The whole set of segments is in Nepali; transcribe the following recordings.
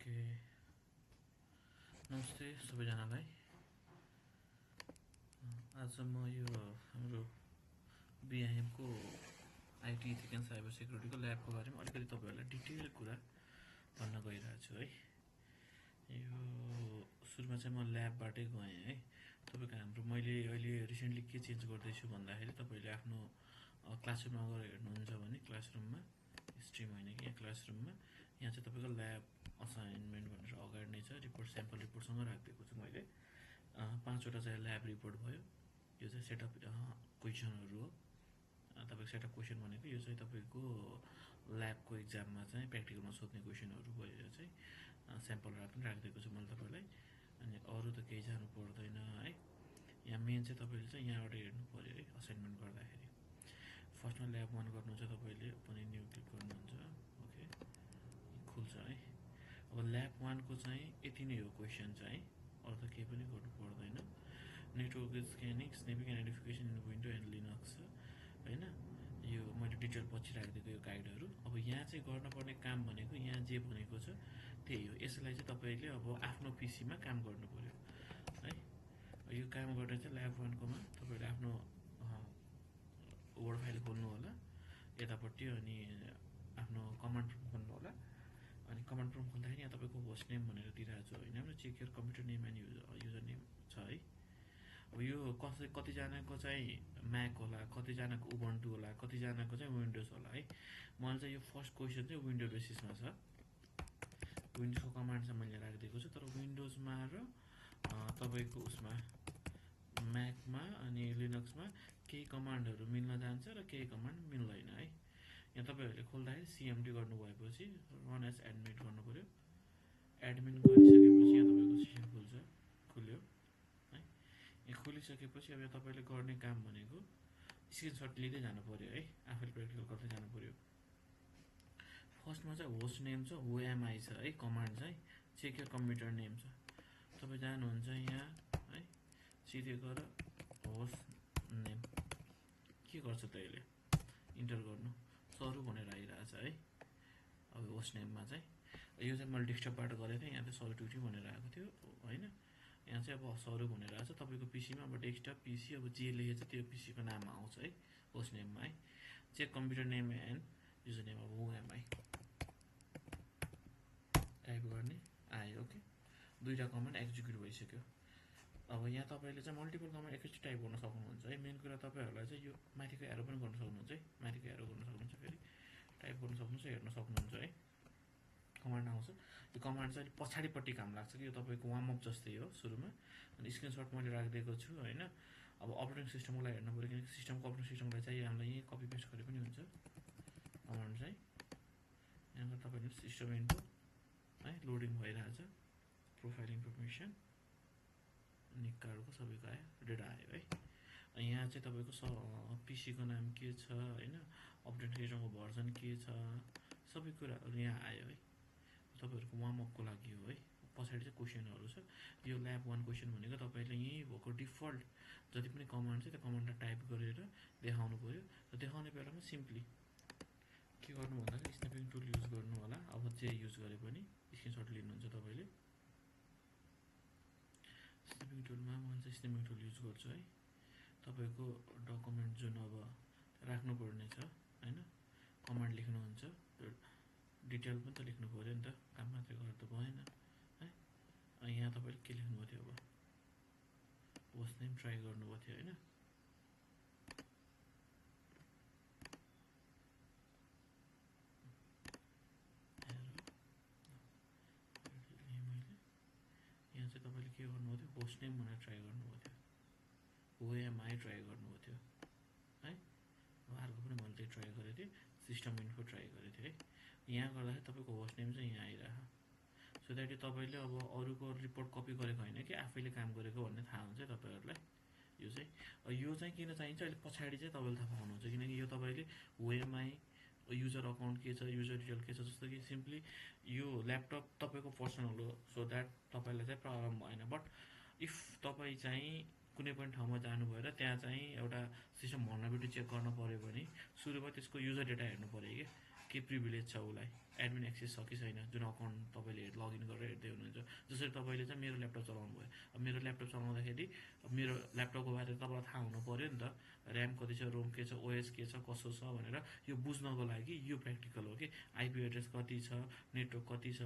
ओके नमस्ते सबैजनालाई। आज म यो हाम्रो बिआइएमको आइटी इथिक्स एन्ड साइबर सेक्युरिटीको ल्याबको बारेमा अलिकति तपाईँहरूलाई डिटेल कुरा भन्न गइरहेको छु है। यो सुरुमा चाहिँ म ल्याबबाटै गएँ है। तपाईँको हाम्रो मैले अहिले रिसेन्टली के चेन्ज गर्दैछु भन्दाखेरि तपाईँले आफ्नो क्लासरुममा गएर हेर्नुहुन्छ भने क्लासरुममा स्ट्रिम होइन कि यहाँ क्लासरुममा यहाँ चाहिँ तपाईँको ल्याब असाइनमेन्ट भनेर अगाडि नै छ। रिपोर्ट स्याम्पल रिपोर्टसँग राखिदिएको छु मैले। 5वटा चाहिँ ल्याब रिपोर्ट भयो। यो चाहिँ सेटअप क्वेसनहरू हो। तपाईँको सेटअप क्वेसन भनेको यो चाहिँ तपाईँको ल्याबको इक्जाममा चाहिँ प्र्याक्टिकलमा सोध्ने क्वेसनहरू भयो। यो चाहिँ स्याम्पल राखिदिएको छु मैले तपाईँलाई। अनि अरू त केही जानु पर्दैन है। यहाँ मेन चाहिँ तपाईँले चाहिँ यहाँबाट हेर्नु पऱ्यो है। असाइनमेन्ट गर्दाखेरि फर्स्टमा ल्याब 1 गर्नुहुन्छ तपाईँले, पनि न्यू क्लिक गर्नुहुन्छ। ओके खुल्छ है। अब ल्याब 1 को चाहिँ यति नै हो क्वेसन चाहिँ, अरू त केही पनि गर्नु पर्दैन। Network scanning snapping and identification in window and Linux होइन। यो मैले डिटेल पछि राखिदिएको यो गाइडहरू। अब यहाँ चाहिँ गर्नुपर्ने काम भनेको यहाँ जे भनेको छ त्यही हो। यसलाई चाहिँ तपाईँले अब आफ्नो पिसीमा काम गर्नु पऱ्यो है। यो काम गर्ने चाहिँ ल्याब 1 कोमा तपाईँले आफ्नो वर्ड फाइल खोल्नु होला यतापट्टि, अनि आफ्नो कमान्ड प्रम्प्ट खोल्नु होला। अनि कमान्ड प्रम्प्ट खोल्दाखेरि यहाँ तपाईँको होस्ट नेम भनेर दिइरहेको छ होइन। हाम्रो check your computer name and user name छ है। अब यो कतिजनाको चाहिँ म्याक होला, कतिजनाको उबन्टु होला, कतिजनाको चाहिँ विन्डोज होला है। मैले चाहिँ यो फर्स्ट क्वेसन चाहिँ विन्डो बेसिसमा छ। विन्डोजको कमान्ड चाहिँ मैले राखिदिएको छु। तर विन्डोजमा र तपाईँको उसमा म्याकमा अनि लिनक्समा केही कमान्डहरू मिल्न जान्छ र केही कमान्ड मिल्दैन है। यहाँ तपाईँहरूले खोल्दाखेरि सिएमडी गर्नुभएपछि रन एज एडमिट गर्नु पऱ्यो। एडमिट गरिसकेपछि यहाँ तपाईँको सेसन खुल्यो है। यहाँ खोलिसकेपछि अब यहाँ तपाईँले गर्ने काम भनेको स्क्रिनसट लिँदै जानु पऱ्यो है। आफैले प्र्याक्टिकल गर्दै जानु पऱ्यो। फर्स्टमा चाहिँ होस्ट नेम छ, ओएमआई छ है। कमान्ड चाहिँ चेक योर कम्प्युटर नेम छ। तपाईँ जानुहुन्छ यहाँ है, सिधै गएर होस्ट नेम के गर्छ त यसले इन्टर गर्नु सरू भनेर आइरहेछ है। अब होस्ट नेममा चाहिँ यो चाहिँ मैले डेस्कटपबाट गरेको थिएँ। यहाँ चाहिँ सरू ट्युटी भनेर आएको थियो होइन। यहाँ चाहिँ अब सरू भनेर आएको छ। तपाईँको पिसीमा अब डेस्कटप पिसी अब जे लेखेको छ त्यो पिसीको नाम आउँछ है होस्ट नेममा है। Check computer name and user name अब ओएमआई टाइप गर्ने आयो। ओके दुईवटा कमान्ड एक्जिक्युट भइसक्यो। अब यहाँ तपाईँले चाहिँ मल्टिपल कमान्ड एकैचोटि टाइप गर्न सक्नुहुन्छ है। मेन कुरा तपाईँहरूलाई चाहिँ यो माथिको एरो पनि गर्न सक्नुहुन्छ है। माथिको एरो गर्न सक्नुहुन्छ, फेरि टाइप गर्न सक्नुहुन्छ, हेर्न सक्नुहुन्छ है। कमान्ड आउँछ। यो कमान्ड चाहिँ पछाडिपट्टि काम लाग्छ कि यो तपाईँको वार्मअप जस्तै हो सुरुमा। अनि स्क्रिनसट मैले राखिदिएको छु होइन। अब अपरेटिङ सिस्टमलाई हेर्नु पऱ्यो, किनकि सिस्टमको अपरेटिङ सिस्टमलाई चाहिँ हामीलाई यहीँ कपी पेस्ट गरे पनि हुन्छ कमान्ड चाहिँ। यहाँ तपाईँले सिस्टम इन्फो है लोडिङ भइरहेछ। प्रोफाइल इन्फर्मेसन निकालको सबैको आयो, डेटा आयो है। यहाँ चाहिँ तपाईँको पिसीको नाम के छ होइन, अपडेट सिस्टमको भर्जन के छ, सबै कुराहरू यहाँ आयो है। तपाईँहरूको वार्मअपको लागि हो है। पछाडि चाहिँ क्वेसनहरू छ। यो ल्याब 1 क्वेसन भनेको तपाईँले यहीँ भएको डिफल्ट जति पनि कमान्ड छ त्यो कमान्डलाई टाइप गरेर देखाउनु पऱ्यो। र देखाउने बेलामा सिम्पली के गर्नु भन्दाखेरि स्न्यापिङ टुल युज गर्नु होला। अब जे युज गरे पनि स्क्रिनसट लिनुहुन्छ तपाईँले। स्न्यापिङ टुलमा म चाहिँ स्न्यापिङ टुल युज गर्छु है। तपाईँको डकुमेन्ट जुन अब राख्नुपर्ने छ होइन, कमान्ड लेख्नुहुन्छ, डिटेल पनि त लेख्नु पऱ्यो नि त, काम मात्रै गरेर त भएन है। यहाँ तपाईँले के लेख्नुभएको थियो, अब होस्ट नेम ट्राई गर्नुभएको थियो होइन। यहाँ चाहिँ तपाईँले के गर्नुभएको थियो, होस्ट नेम भनेर ट्राई गर्नुभएको थियो, ओएमआई ट्राई गर्नुभएको थियो है। अर्को पनि मैले त्यही ट्राई गरेको थिएँ, सिस्टम इन्फो ट्राई गरेको थिएँ है। यहाँ गर्दाखेरि तपाईँको होस्ट नेम चाहिँ यहाँ आइरह। सो द्याट तपाईँले अब अरूको रिपोर्ट कपी गरेको होइन कि आफैले काम गरेको भन्ने थाहा हुन्छ तपाईँहरूलाई। यो चाहिँ किन चाहिन्छ अहिले पछाडि चाहिँ तपाईँले थाहा पाउनुहुन्छ, किनकि यो तपाईँले ओएमआई युजर अकाउन्ट के छ, युजर डिटेल के छ, जस्तो कि सिम्पली यो ल्यापटप तपाईँको पर्सनल हो। सो द्याट तपाईँलाई चाहिँ प्रब्लम भएन। बट इफ तपाईँ चाहिँ कुनै पनि ठाउँमा जानु भएर त्यहाँ चाहिँ एउटा सिस्टम भर्नेबिलिटी चेक गर्न पऱ्यो भने सुरुमा त्यसको युजर डेटा हेर्नु पऱ्यो कि के प्रिभिलेज छ उसलाई, एडमिन एक्सेस छ कि छैन, जुन अकाउन्ट तपाईँले लगइन गरेर हेर्दै हुनुहुन्छ। जसरी तपाईँले चाहिँ मेरो ल्यापटप चलाउनु भयो, अब मेरो ल्यापटप चलाउँदाखेरि मेरो ल्यापटपको बारेमा तपाईँलाई थाहा हुनु पऱ्यो नि त, ऱ्याम कति छ, रोम के छ, ओएस के छ, कसो छ भनेर। यो बुझ्नको लागि यो प्र्याक्टिकल हो कि आइपी एड्रेस कति छ, नेटवर्क कति छ,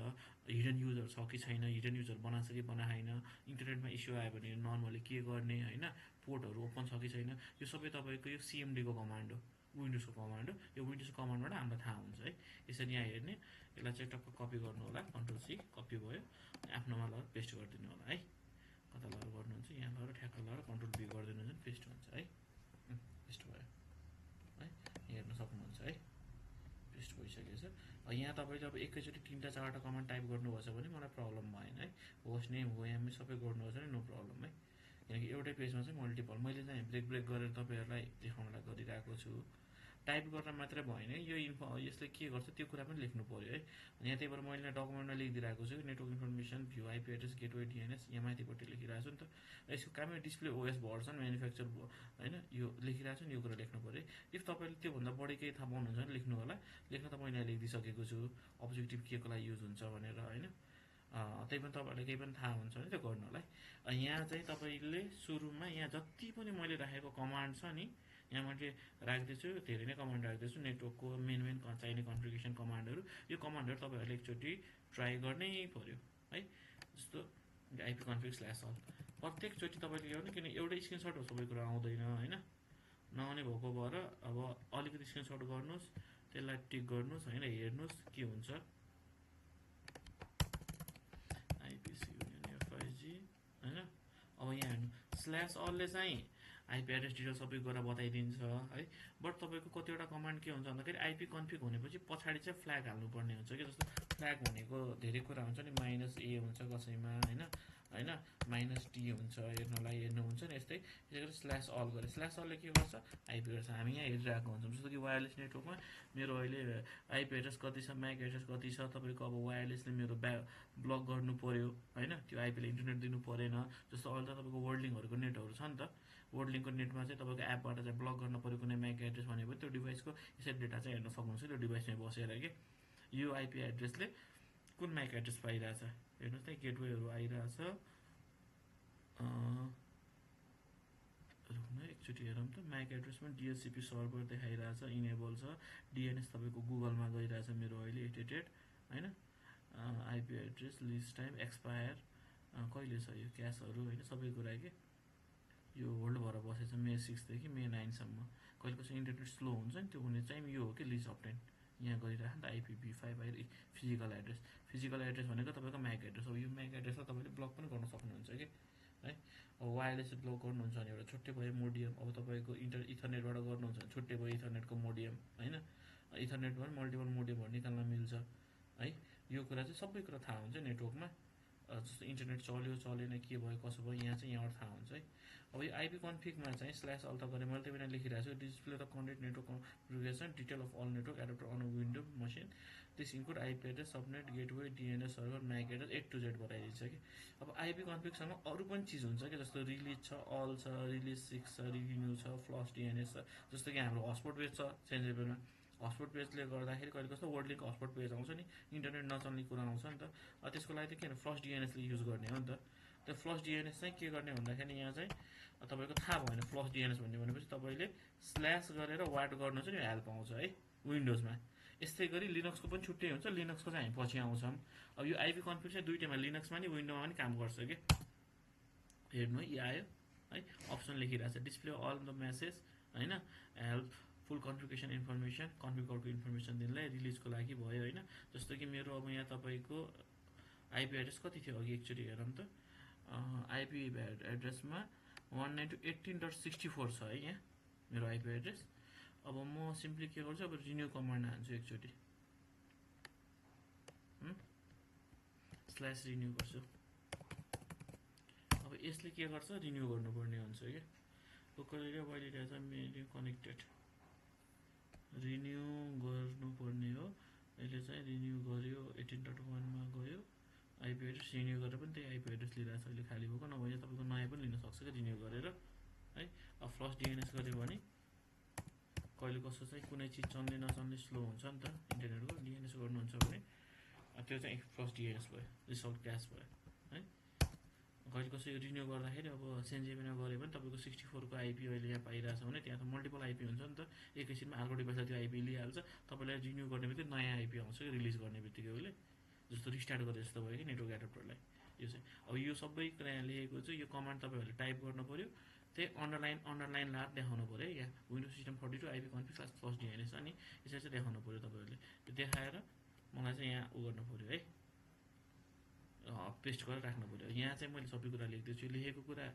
हिडन युजर छ कि छैन, हिडन युजर बनाएको छ कि बनाएन, इन्टरनेटमा इस्यु आयो भने नर्मली के गर्ने होइन, पोर्टहरू ओपन छ कि छैन, यो सबै तपाईँको यो सिएमडीको कमान्ड हो, विन्डोजको कमान्ड हो। यो विन्डोजको कमान्डबाट हामीलाई थाहा हुन्छ है। यसरी यहाँ हेर्ने, यसलाई चाहिँ टक्क कपी गर्नु होला, कन्ट्रोल सी कपी भयो, आफ्नोमा लगेर पेस्ट गरिदिनु होला है। कता लगेर गर्नुहुन्छ, यहाँ लगेर ठ्याक्क लगेर कन्ट्रोल बी गरिदिनुहुन्छ भने पेस्ट हुन्छ है। पेस्ट भयो है, हेर्न सक्नुहुन्छ है, पेस्ट भइसकेको छ। यहाँ तपाईँले अब एकैचोटि 3टा 4टा कमान्ड टाइप गर्नुभएछ भने मलाई प्रब्लम भएन है। होस्ट नेम हो यहाँ सबै गर्नुभएछ भने नो प्रब्लम है, किनकि एउटै पेजमा चाहिँ मल्टिपल मैले चाहिँ ब्रेक गरेर तपाईँहरूलाई देखाउनलाई गरिरहेको छु। टाइप गर्न मात्रै भएन, यो यसले के गर्छ त्यो कुरा पनि लेख्नु पऱ्यो है। यहाँ त्यही भएर मैले डकुमेन्टमा लेखिदिरहेको छु, network information view IP address gateway DNS, यहाँ माथिपट्टि लेखिरहेको छु नि त। यसको कामै डिस्प्ले ओएस भर्सन म्यानुफ्याक्चर होइन, यो लेखिरहेको छु नि, यो कुरा लेख्नु पऱ्यो। इफ तपाईँले त्योभन्दा बढी केही थाहा पाउनुहुन्छ भने लेख्नु होला, लेख्न त मैले यहाँ लेखिदिइसकेको छु, अब्जेक्टिभ के को लागि युज हुन्छ भनेर होइन। त्यही पनि तपाईँहरूलाई केही पनि थाहा हुन्छ भने त्यो गर्नु होला है। यहाँ चाहिँ तपाईँले सुरुमा यहाँ जति पनि मैले राखेको कमान्ड छ नि, यहाँ मैले राख्दैछु, धेरै नै कमान्ड राख्दैछु, नेटवर्कको मेन चाहिने कन्फिगरेसन कमान्डहरू। यो कमान्डहरू तपाईँहरूले एकचोटि ट्राई गर्नै पऱ्यो है। जस्तो आइपी कन्फिग /all प्रत्येकचोटि तपाईँले के गर्नु, किन एउटै स्क्रिनसट हो सबै कुरा आउँदैन होइन, नआउने भएको भएर अब अलिकति स्क्रिनसट गर्नुहोस्, त्यसलाई टिक गर्नुहोस् होइन, हेर्नुहोस् के हुन्छ। आइपिसी एफआइजी होइन, अब यहाँ हेर्नु /all चाहिँ आइपी एड्रेस डिटेल सबै कुरा बताइदिन्छ है। बट तपाईँको कतिवटा कमान्ड के हुन्छ भन्दाखेरि आइपी कन्फिग हुनेपछि पछाडि चाहिँ फ्ल्याग हाल्नुपर्ने हुन्छ कि। जस्तो फ्ल्याग भनेको धेरै कुरा हुन्छ नि, -a हुन्छ कसैमा होइन, -t हुन्छ हेर्नुहुन्छ नि, यस्तै त्यसै /all गरे। /allले के गर्छ, आइपी एड्रेस हामी यहाँ हेरिरहेको हुन्छौँ। जस्तो कि वायरलेस नेटवर्कमा मेरो अहिले आइपी एड्रेस कति छ, म्याक एड्रेस कति छ, तपाईँको अब वायरलेसले मेरो ब्लक गर्नु पऱ्यो होइन, त्यो आइपीले इन्टरनेट दिनु परेन। जस्तो अहिले त तपाईँको वर्ल्डलिङहरूको नेटहरू छ नि त, वर्ल्डलिङको नेटमा चाहिँ तपाईँको एपबाट चाहिँ ब्लक गर्न पऱ्यो कुनै म्याक एड्रेस भनेको त्यो डिभाइसको यसरी डेटा चाहिँ हेर्न सक्नुहुन्छ त्यो डिभाइसमै बसेर कि यो आइपी एड्रेसले कुन म्याक एड्रेस पाइरहेछ हेर्नुहोस् त, गेटवेहरू आइरहेछ। एकचोटि हेरौँ त, म्याक एड्रेसमा डिएचसिपी सर्भर देखाइरहेछ, इनेबल छ, डिएनएस तपाईँको गुगलमा गइरहेछ मेरो अहिले एटेटेड होइन। IP address list time expire कहिले छ, यो क्यासहरू होइन सबै कुरा के यो होल्ड भएर बसेछ मे 6 देखि मे 9 सम्म। कहिले कसै इन्टरनेट स्लो हुन्छ नि, त्यो हुने चाहिँ यो हो कि लिस्ट अप्टेन यहाँ गरिरहेको नि त, IPv5 physical address. Physical address भनेको तपाईँको म्याक एड्रेस हो। यो म्याक एड्रेसलाई तपाईँले ब्लक पनि गर्न सक्नुहुन्छ कि है। अब वायरलेस ब्लक गर्नुहुन्छ भने एउटा छुट्टै भयो मोडियम, अब तपाईँको इथरनेटबाट गर्नुहुन्छ भने छुट्टै भयो इथरनेटको मोडियम होइन। इथरनेटमा मल्टिपल मोडियमहरू निकाल्न मिल्छ है। यो कुरा चाहिँ सबै कुरा थाहा हुन्छ नेटवर्कमा, जस्तो इन्टरनेट चल्यो चलेन, के भयो कसो भयो, यहाँ चाहिँ यहाँबाट थाहा हुन्छ है। अब यो आइपी कन्फिगमा चाहिँ /all त गरेँ मैले, त्यही भएर लेखिरहेको छु, display the content network configuration detail of all network adapter on window machine, this include IP address, subnet, gateway, DNS server, MAC address A to Z बताइदिन्छ कि। अब आइपी कन्फिगसँग अरू पनि चिज हुन्छ कि, जस्तो रिलिज छ, अल छ, रिलिज 6 छ, रिन्यू छ, फ्लस डिएनएस छ। जस्तो कि हाम्रो हटस्पट पेज छ चेन्जेबलमा, हटस्पट पेजले गर्दाखेरि कहिले कस्तो वर्ल्डलिङको हटस्पट पेज आउँछ नि, इन्टरनेट नचल्ने कुरा आउँछ नि त, त्यसको लागि त के भने फ्लस डिएनएसले युज गर्ने हो नि त। त्यो फ्लस डिएनएस चाहिँ के गर्ने भन्दाखेरि यहाँ चाहिँ तपाईँको थाहा भएन फ्लस डिएनएस भन्ने भनेपछि तपाईँले / गरेर वाट गर्नु चाहिँ हेल्प आउँछ है विन्डोजमा। यस्तै गरी लिनक्सको पनि छुट्टै हुन्छ, लिनक्सको चाहिँ हामी पछि आउँछौँ। अब यो आइपी कन्फिग चाहिँ दुइटैमा लिनक्समा नि विन्डोमा पनि काम गर्छ कि। हेर्नु है, यो आयो है, अप्सन लेखिरहेको छ डिस्प्ले अल द मेसेज होइन, हेल्प फुल कन्फिगरेसन इन्फर्मेसन, कन्फिगरको इन्फर्मेसन दिनलाई रिलिजको लागि भयो होइन। जस्तो कि मेरो अब यहाँ तपाईँको आइपी एड्रेस कति थियो अघि एकचोटि हेरौँ त, आइपी एड्रेसमा 192.18.64 छ है यहाँ मेरो आइपी एड्रेस। अब म सिम्पली के गर्छु, अब रिन्यू कमान्ड हान्छु एकचोटि, /renew गर्छु। अब यसले के गर्छ, रिन्यू गर्नुपर्ने हुन्छ कि। लोकल एरिया वाइड एरिया चाहिँ मेनली कनेक्टेड रिन्यू गर्नुपर्ने हो। यसले चाहिँ रिन्यू गर्यो, 18.1 मा गयो, आइपी एड्रेस रिन्यू गरेर पनि त्यही आइपी एड्रेस लिइरहेको छ अहिले खाली भएको, नभए तपाईँको नयाँ पनि लिन सक्छ क्या रिन्यू गरेर है। अब फ्लस डिएनएस गऱ्यो भने कहिले कसो चाहिँ कुनै चिज चल्ने नचल्ने स्लो हुन्छ नि त इन्टरनेटको डिएनएस गर्नुहुन्छ भने त्यो चाहिँ फर्स्ट डिएनएस भयो, रिसल्ट क्यास भयो है। कहिले कसो यो रिन्यू गर्दाखेरि अब सेन्जेबिना गऱ्यो भने तपाईँको 64 को आइपी अहिले यहाँ पाइरहेछ भने त्यहाँ त मल्टिपल आइपी हुन्छ नि त, एकैछिनमा अर्को डिभाइसले त्यो आइपी लिइहाल्छ। तपाईँलाई रिन्यू गर्ने बित्तिकै नयाँ आइपी आउँछ कि रिलिज गर्ने बित्तिकै उसले, जस्तो रिस्टार्ट गरे जस्तो भयो कि नेटवर्क एडाप्टरलाई। यो चाहिँ अब यो सबै कुरा यहाँ लेखेको छ, यो कमान्ड तपाईँहरूले टाइप गर्नु पऱ्यो, त्यही अन्डरलाइन लाएर देखाउनु पऱ्यो है। यहाँ windows system 42 IP config first DNS अनि यसरी चाहिँ देखाउनु पऱ्यो तपाईँहरूले। त्यो देखाएर मलाई चाहिँ यहाँ उ गर्नु पऱ्यो है, पेस्ट गरेर राख्नु पऱ्यो। यहाँ चाहिँ मैले सबै कुरा लेखिदिन्छु, लेखेको कुरा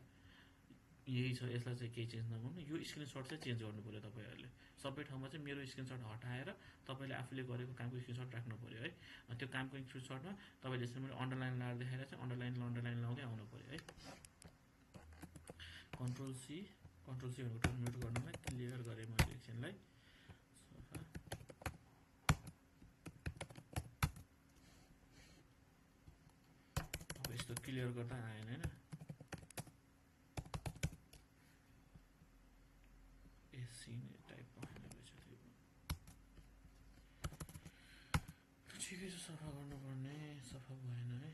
यही छ, यसलाई चाहिँ केही चेन्ज नगर्नु। यो स्क्रिनसट चाहिँ चेन्ज गर्नु पऱ्यो तपाईँहरूले। सबै ठाउँमा चाहिँ मेरो स्क्रिनसट हटाएर तपाईँले आफूले गरेको कामको स्क्रिनसट राख्नु पऱ्यो है। त्यो कामको स्क्रिनसटमा तपाईँले यसरी मैले अन्डरलाइन लाएर देखाएर चाहिँ अन्डरलाइन लाउँदै आउनु पऱ्यो है। कन्ट्रोल सी भनेको टर्मिनेट गर्नुलाई क्लियर गरेँ मैले एकछिनलाई। अब यस्तो क्लियर गर्दा आएन होइन, ठिकै छ। सफा गर्नुपर्ने, सफा भएन है।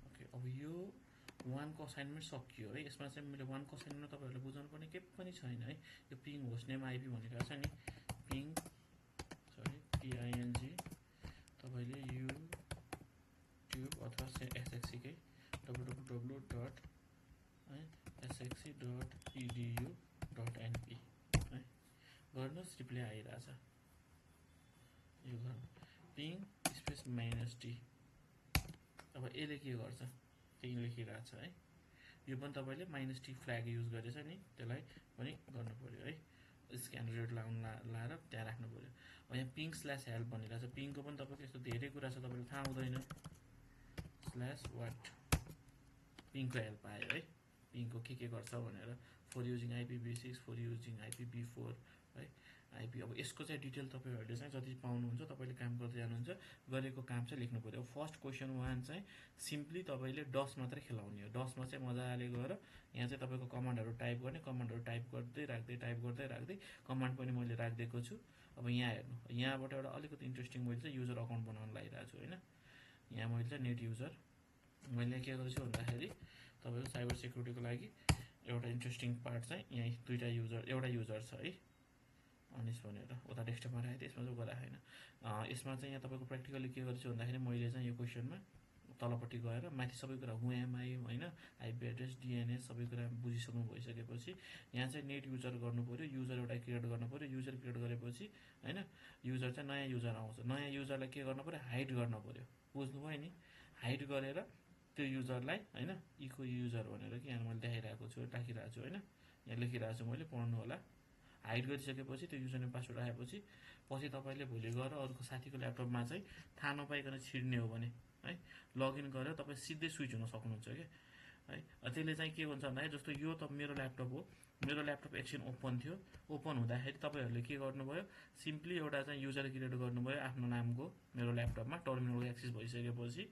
ओके अब यो 1 को असाइनमेन्ट सकियो है। यसमा चाहिँ मैले 1 को असाइनमेन्ट तपाईँहरूले बुझाउनु पर्ने केही पनि छैन है। यो पिङ होस्ट नेम आइपी भनेको छ नि, पिङ PING तपाईँले युट्युब अथवा SXC www.sxc.edu.np है गर्नुहोस्, रिप्लाई आइरहेछ। यो गर्नु पिङ स्पेस -t। अब यसले के गर्छ त्यही लेखिरहेछ है। यो पनि तपाईँले -t फ्ल्याग युज गरेछ नि, त्यसलाई पनि गर्नु पऱ्यो है। स्क्यान रेट लाएर त्यहाँ राख्नु पऱ्यो। अब यहाँ पिङ /हेल्प भनिरहेछ, पिङको पनि तपाईँको यस्तो धेरै कुरा छ, तपाईँले थाहा हुँदैन। /what पिङको हेल्प आयो है, पिङको के गर्छ भनेर। For using IPv6, for using IPv4 है आइपी। अब यसको चाहिँ डिटेल तपाईँहरूले चाहिँ जति पाउनुहुन्छ तपाईँले काम गर्दै जानुहुन्छ, गरेको काम चाहिँ लेख्नु पऱ्यो। फर्स्ट क्वेसन 1 चाहिँ सिम्पली तपाईँले डस मात्रै खेलाउने हो। डसमा चाहिँ मजाले गएर यहाँ चाहिँ तपाईँको कमान्डहरू टाइप गर्ने, कमान्डहरू टाइप गर्दै राख्दै कमान्ड पनि मैले राखिदिएको छु। अब यहाँ हेर्नु, यहाँबाट एउटा अलिकति इन्ट्रेस्टिङ मैले चाहिँ युजर अकाउन्ट बनाउन लागिरहेको छु होइन। यहाँ मैले चाहिँ नेट युजर मैले के गर्छु भन्दाखेरि तपाईँको साइबर सेक्युरिटीको लागि एउटा इन्ट्रेस्टिङ पार्ट चाहिँ यहाँ एउटा युजर छ है, अनिस भनेर उता डेस्कटपमा राखेँ, त्यसमा चाहिँ गराएन। यसमा चाहिँ यहाँ तपाईँको प्र्याक्टिकली के गर्छु भन्दाखेरि मैले चाहिँ यो क्वेसनमा तलपट्टि गएर माथि सबै कुरा हु एम आई होइन, आइपी एड्रेस, डिएनएस सबै कुरा बुझिसक्नु भइसकेपछि यहाँ चाहिँ नेट युजर गर्नु पऱ्यो। युजर एउटा क्रिएट गर्नु पऱ्यो। युजर क्रिएट गरेपछि होइन युजर चाहिँ नयाँ युजर आउँछ। नयाँ युजरलाई के गर्नु पऱ्यो, हाइड गर्नु पऱ्यो। बुझ्नुभयो नि, हाइड गरेर त्यो युजरलाई होइन इको युजर भनेर कि यहाँ मैले देखाइरहेको छु, राखिरहेको छु होइन, यहाँ लेखिरहेको छु मैले, पढ्नु होला। हाइड गरिसकेपछि त्यो युजर नेम पासवर्ड आएपछि पछि तपाईँले भोलि गएर अरूको साथीको ल्यापटपमा चाहिँ थाहा नपाइकन छिर्ने हो भने है लगइन गरेर तपाईँ सिधै स्विच हुन सक्नुहुन्छ क्या है। त्यसले चाहिँ के हुन्छ भन्दाखेरि जस्तो यो त मेरो ल्यापटप हो, मेरो ल्यापटप एकछिन ओपन थियो, ओपन हुँदाखेरि तपाईँहरूले के गर्नुभयो, सिम्पली एउटा चाहिँ युजर क्रिएट गर्नुभयो आफ्नो नामको मेरो ल्यापटपमा, टर्मिनलको एक्सेस भइसकेपछि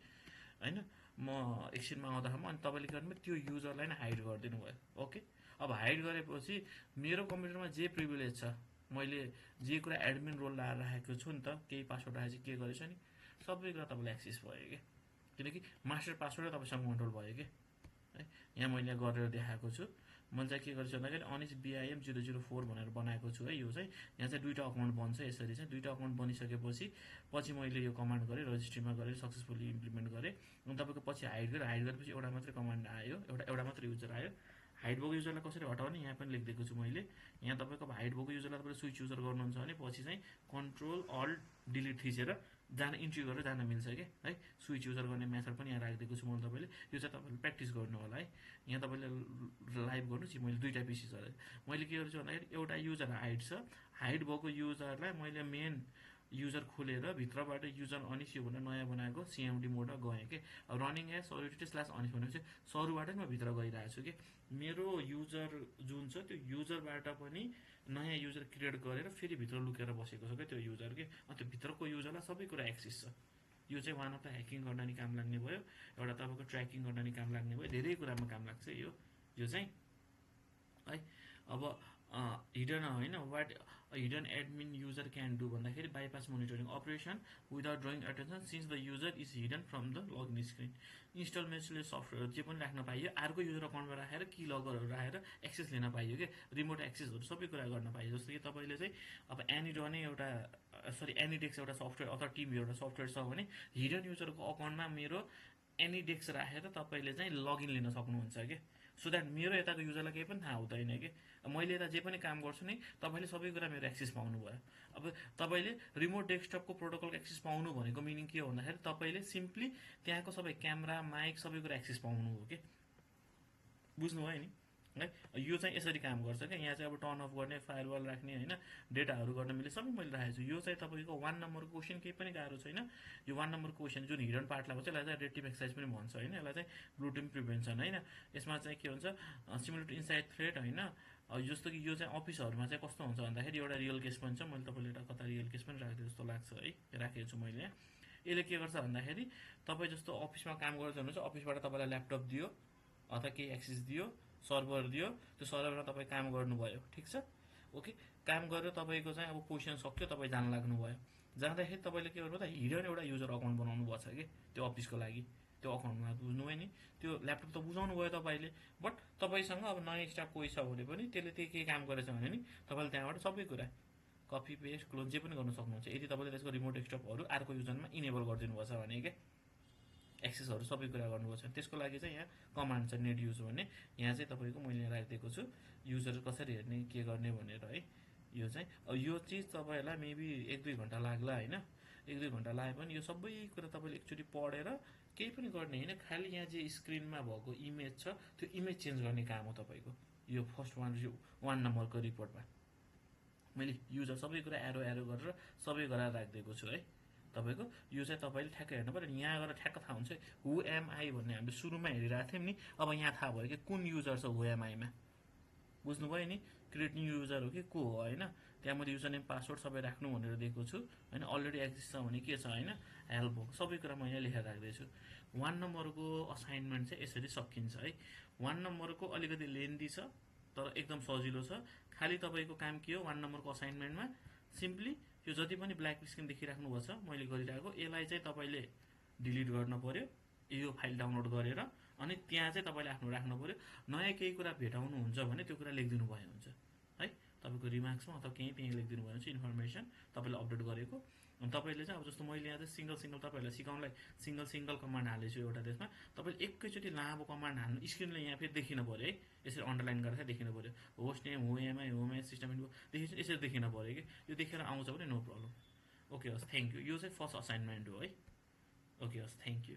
होइन म एकछिनमा आउँदाखेरिमा अनि तपाईँले के गर्नुभयो त्यो युजरलाई नै हाइड गरिदिनु भयो। ओके अब हाइड गरेपछि मेरो कम्प्युटरमा जे प्रिभिलेज छ, मैले जे कुरा एडमिन रोल लाएर राखेको छु नि त, केही पासवर्ड राखेको के गरेछ नि सबै कुरा तपाईँलाई एक्सेस भयो क्या, किनकि मास्टर पासवर्डै तपाईँसँग कन्ट्रोल भयो क्या है। यहाँ मैले गरेर देखाएको छु। मैले चाहिँ के गरेछु भन्दाखेरि अनिस BIM 004 भनेर बनाएको छु है। यो चाहिँ यहाँ चाहिँ दुईवटा अकाउन्ट बन्छ। यसरी चाहिँ दुईवटा अकाउन्ट बनिसकेपछि पछि मैले यो कमान्ड गरेँ, रजिस्ट्रीमा गरेर सक्सेसफुली इम्प्लिमेन्ट गरेँ। अनि तपाईँको पछि हाइड गरेपछि एउटा मात्रै कमान्ड आयो, एउटा मात्रै युजर आयो। हाइड भएको युजरलाई कसरी हटाउने यहाँ पनि लेखिदिएको छु मैले। यहाँ तपाईँको हाइड भएको युजरलाई तपाईँले स्विच युजर गर्नुहुन्छ भने पछि चाहिँ Ctrl+Alt+Delete थिचेर जान इन्ट्री गरेर जान मिल्छ क्या है। स्विच युजर गर्ने मेथड पनि यहाँ राखिदिएको छु मैले तपाईँले। यो चाहिँ तपाईँले प्र्याक्टिस गर्नु होला है। यहाँ तपाईँले लाइभ गर्नुहोस्। मैले दुईवटा पिसी चलाएँ। मैले के गर्छु भन्दाखेरि एउटा युजर हाइड छ, हाइड भएको युजरलाई मैले मेन युजर खोलेर भित्रबाट युजर अनिस यो भनेर नयाँ बनाएको CMD मोडमा गएँ कि रनिङ एज सरुटी/अनिस भनेपछि सरुबाट म भित्र गइरहेको छु कि मेरो युजर जुन छ त्यो युजरबाट पनि नयाँ युजर क्रिएट गरेर फेरि भित्र लुकेर बसेको छ क्या त्यो युजर के। अनि त्यो भित्रको युजरलाई सबै कुरा एक्सेस छ यो चाहिँ वान अफ द ह्याकिङ गर्न नि काम लाग्ने भयो, एउटा तपाईँको ट्र्याकिङ गर्न नि काम लाग्ने भयो, धेरै कुरामा काम लाग्छ यो चाहिँ है। अब हिडन होइन, what hidden admin user can do भन्दाखेरि bypass monitoring operation without drawing attention since the user is hidden from the login screen. Install मेसिनले सफ्टवेयर जे पनि राख्न पाइयो, अर्को युजर अकाउन्टमा राखेर की लगरहरू राखेर एक्सेस लिन पाइयो क्या, रिमोट एक्सेसहरू सबै कुरा गर्न पाइयो। जस्तो कि तपाईँले चाहिँ अब एनिडोनै एउटा एनिडेक्स एउटा सफ्टवेयर अथवा टिम एउटा सफ्टवेयर छ भने हिडन युजरको अकाउन्टमा मेरो एनिडेक्स राखेर तपाईँले चाहिँ लगइन लिन सक्नुहुन्छ क्या, सो द्याट मेरो यताको युजरलाई केही पनि थाहा हुँदैन कि मैले यता जे पनि काम गर्छु नि तपाईँले सबै कुरा मेरो एक्सेस पाउनुभयो। अब तपाईँले रिमोट डेस्कटपको प्रोटोकलको एक्सेस पाउनु भनेको मिनिङ के हो भन्दाखेरि तपाईँले सिम्पली त्यहाँको सबै क्यामेरा माइक सबै कुरा एक्सेस पाउनु हो कि, बुझ्नुभयो नि है। यो चाहिँ यसरी काम गर्छ क्या, यहाँ चाहिँ अब टर्न अफ गर्ने, फायरवाल राख्ने होइन, डेटाहरू गर्न मिले सबै मैले राखेको छु। यो चाहिँ तपाईँको 1 नम्बरको क्वेसन केही पनि गाह्रो छैन। यो 1 नम्बरको क्वेसन जुन हिडन पार्टलाई भन्छ यसलाई चाहिँ रेड टिम एक्सर्साइज पनि भन्छ होइन, यसलाई चाहिँ ब्लू टिम प्रिभेन्सन होइन। यसमा चाहिँ के हुन्छ सिमुलेट इनसाइड थ्रेट होइन। जस्तो कि यो चाहिँ अफिसहरूमा चाहिँ कस्तो हुन्छ भन्दाखेरि एउटा रियल केस पनि छ, मैले तपाईँले एउटा कता रियल केस पनि राखिदिएँ जस्तो लाग्छ है, राखेको छु मैले यहाँ। यसले के गर्छ भन्दाखेरि तपाईँ जस्तो अफिसमा काम गर्दै हुनुहुन्छ, अफिसबाट तपाईँलाई ल्यापटप दियो अथवा केही एक्सेस दियो, सर्भर दियो, त्यो सर्भरमा तपाईँ काम गर्नुभयो, ठिक छ ओके। काम गरेर तपाईँको चाहिँ अब पोजिसन सक्यो, तपाईँ जान लाग्नुभयो, जाँदाखेरि तपाईँले के गर्नु त हिडन एउटा युजर अकाउन्ट बनाउनु भएको छ कि त्यो अफिसको लागि, त्यो अकाउन्टमा बुझ्नुभयो नि। त्यो ल्यापटप त बुझाउनु भयो तपाईँले, बट तपाईँसँग अब नयाँ स्टाफ कोही छ भने पनि त्यसले त्यही केही काम गरेछ भने नि तपाईँले त्यहाँबाट सबै कुरा कपी पेस्ट क्लोन जे पनि गर्न सक्नुहुन्छ, यदि तपाईँले त्यसको रिमोट डेस्कटपहरू अर्को युजरमा इनेबल गरिदिनु भएको छ भने क्या, एक्सेसहरू सबै कुरा गर्नुपर्छ। त्यसको लागि चाहिँ यहाँ कमान्ड छ नेट युज भन्ने, यहाँ चाहिँ तपाईँको मैले यहाँ राखिदिएको छु युजर कसरी हेर्ने के गर्ने भनेर है। यो चाहिँ यो चिज तपाईँहरूलाई मेबी 1-2 घन्टा लाग्ला होइन, 1-2 घन्टा लागे पनि यो सबै कुरा तपाईँले एकचोटि पढेर केही पनि गर्ने होइन, खालि यहाँ जे स्क्रिनमा भएको इमेज छ त्यो इमेज चेन्ज गर्ने काम हो तपाईँको। यो फर्स्ट 1 नम्बरको रिपोर्टमा मैले युजर सबै कुरा एरो एरो गरेर सबै गरेर राखिदिएको छु है तपाईँको। यो चाहिँ तपाईँले ठ्याक्कै हेर्नु पऱ्यो, यहाँ गएर ठ्याक्क थाहा हुन्छ हु एम आई भन्ने हामीले सुरुमा हेरिरहेको थियौँ नि, अब यहाँ थाहा भयो कि कुन युजर छ हु एम आईमा, बुझ्नुभयो नि। क्रिएट न्यू युजर हो कि को हो होइन, त्यहाँ मैले युजर नेम पासवर्ड सबै राख्नु भनेर दिएको छु होइन। अलरेडी एक्जिस्ट छ भने के छ होइन, हेल्प हो, सबै कुरा म यहाँ लेखेर राख्दैछु। 1 नम्बरको असाइनमेन्ट चाहिँ यसरी सकिन्छ है। 1 नम्बरको अलिकति लेन्दी छ तर एकदम सजिलो छ। खालि तपाईँको काम के हो 1 नम्बरको असाइनमेन्टमा सिम्पली यो जति पनि ब्ल्याक स्क्रिन देखिराख्नु भएको छ मैले गरिरहेको, यसलाई चाहिँ तपाईँले डिलिट गर्न पर्यो, यो फाइल डाउनलोड गरेर, अनि त्यहाँ चाहिँ तपाईँले आफ्नो राख्नु पर्यो। नयाँ केही कुरा भेटाउनुहुन्छ भने त्यो कुरा लेखिदिनु भयो हुन्छ है, तपाईँको रिमार्क्समा अथवा केही त्यहीँ लेखिदिनु भयो हुन्छ इन्फर्मेसन तपाईँले अपडेट गरेको। अनि तपाईँले चाहिँ अब जस्तो मैले यहाँ चाहिँ सिङ्गल तपाईँहरूलाई सिकाउनलाई सिङ्गल कमान्ड हालेछु एउटा त्यसमा, तपाईँले एकैचोटि लामो कमान्ड हाल्नु स्क्रिनले यहाँ फेरि देखिनु पऱ्यो है, यसरी अन्डरलाइन गरेर देखिनु पऱ्यो, होस्ट नेम होएमआई होमएस सिस्टम इन्फो देखिन्छ, यसरी देखिनु पऱ्यो कि यो देखेर आउँछ भने नो प्रब्लम। ओके हस्, थ्याङ्क यू। यो चाहिँ फर्स्ट असाइनमेन्ट हो है। ओके हस्, थ्याङ्क यू।